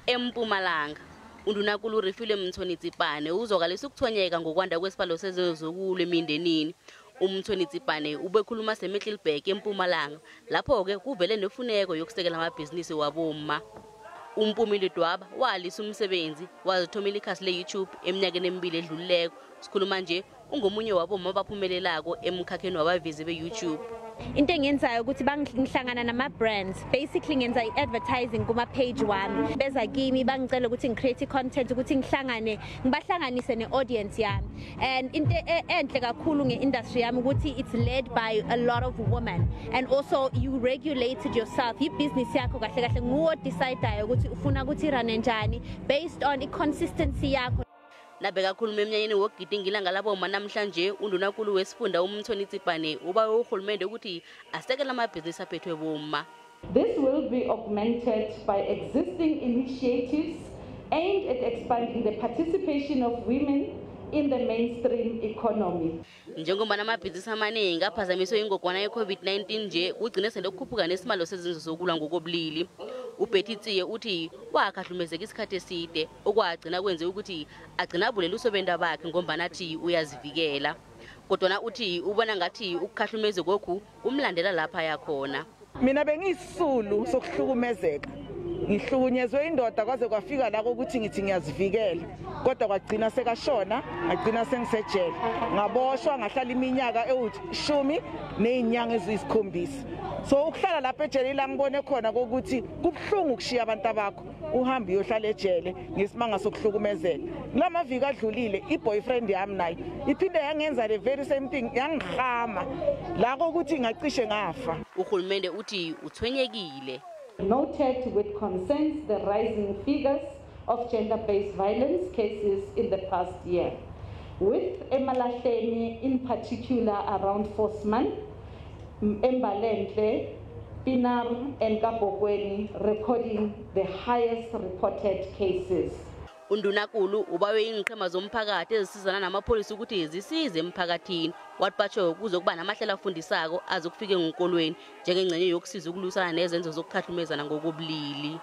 Empumalanga, uNdunankulu Refilwe Mtsweni-Tsipane uzwakalisa ukuthonyeka ngokwanda kwesibalo sezenzo zokulwa emindenini. UMtsweni-Tsipane ubekhuluma seMiddelburg eMpumalanga, lapho-ke kuvele nefuneko yokusekela amabhizinisi wabomma. UMpumile Dwaba walisa umsebenzi wazithomela ikhasi le-YouTube eminyakeni emibili edlulileko. Sikhuluma nje ungomunye wabomma abaphumelelako emkhakheni wabavezi be-YouTube. Into engiyenzayo ukuthi bangihlangana nama-brands, basically ngenza i-advertising kuma-page wami. Beza kimi bangicela ukuthi ngi-create i-content ukuthi ngihlangane ngibahlanganise ne-audience yami. And into enhle kakhulu nge-industry yami ukuthi it's led by a lot of women, and also you regulated yourself. Ibhizinisi yakho kahle kahle nguwe o-decide-ayo ukuthi ufuna ukuthi i-run-e njani based on i-consistency yakho. Nabekakhuluma emnyanyeni wokugidinga ilanga labomma namhlanje, undunankulu wesifunda uMtsweni-Tsipane ubawe urhulumende ukuthi asekele amabhizinisi aphethwe bomma. This will be augmented by existing initiatives aimed at expanding the participation of women in the mainstream economy. Njengoba amabhizinisi amaningi aphazamiswe ingogwana ye-COVID-19 nje, kugcine sele kukhuphuka nesimalo sezenzo zokulwa ngokobulili. UBetty Tsiye uthi wakhahlumezeka isikhathi eside, okwagcina kwenze ukuthi agcina abulela usobenda bakhe ngombana athi uyazivikela. Kodwana uthi ubona ngathi ukukhahlumezeka lokhu kumlandela lapha yakhona. Mina bengiyisisulu sokuhlukumezeka. Ngihlukunyezwe indoda kwaze kwafika la ukuthi ngithi ngiyazivikela, kodwa kwagcina sekashona, ngagcina sengisejele, ngaboshwa, ngahlala iminyaka ewu-10 nezinyanga eziyisikhombisa. So ukuhlala lapha ejele la ngibone khona ukuthi kubuhlungu ukushiya abantu abakho uhambe uyohlala ejele ngesimanga sokuhlukumezeka. Kulamaviki adlulile i-boyfriend yami nayo iphinde yangenza the very same thing, yangihama la kokuthi ngacishe ngafa. Uhulumende uthi uthwenyekile. Noted with concerns the rising figures of gender-based violence cases in the past year, with Emalahleni in particular around Vosman, Embalenhle, Pienaar and Kabokweni recording the highest reported cases. Undunakulu ubawe iinqhema zomphakathi ezisizana namapholisa ukuthi zisize emphakathini, wathi batsho kuzokuba namahlelo afundisako azokufika enkolweni njengengcenye yokusiza ukulwisana nezenzo zokukhahlumezana ngokobulili.